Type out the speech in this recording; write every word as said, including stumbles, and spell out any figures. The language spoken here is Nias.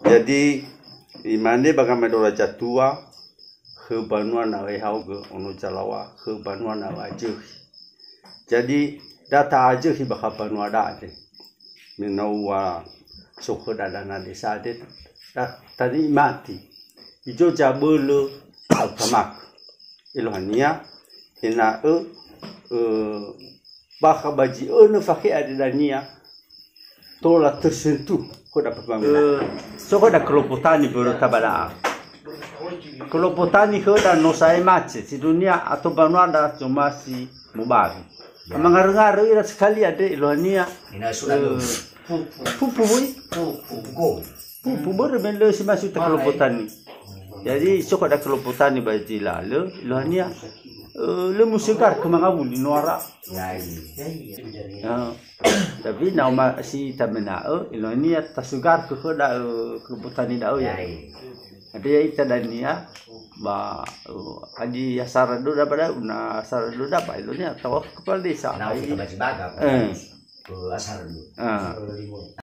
Jadi, imane ba gamaedola zatua, khö banua na ö'i haogö ono zalaŵa, khö banua na ö'azökhi. Jadi, da ta'azökhi bakha banua da andre. Me no ua so khöda dana desa andre, da tanikmati. Izo zabölö, au tamakö. Eluahania, ena'ö, ö, bakha ba zi önö fakhe andre dania, tola tersentuh khöda pembangunan. Ö, so khöda kelompok tani börö tabada'a. Kelompok tani khöda no sa'ae macet, si dunia ato banua da cuma si mobali. Ya. Mangarö-ngarö ira sekali andre eluahania. Ina sudah ö, dulu. Pupu. Pupu, woi. Pupu, go. Pupu, börö me lö si masuk ta kelompok tani. Jadi, so khöda kelompok tani ba zi lalö, eluahania. Ö, lö musegar kö mangawuli noara. Ya, iya. Ya. Tapi na ma si tamena'ö, eluahania tasegar kö khöda, ö, kelompok tani da'ö ya. Ya, iya. Ada ya ita dania, ba, ö, adi asara do da ba da'ö, na asara do da ba, eluahania tawa kepala desa. Na ai. Kita baca baga. Eh. Ö, asara do. Ah.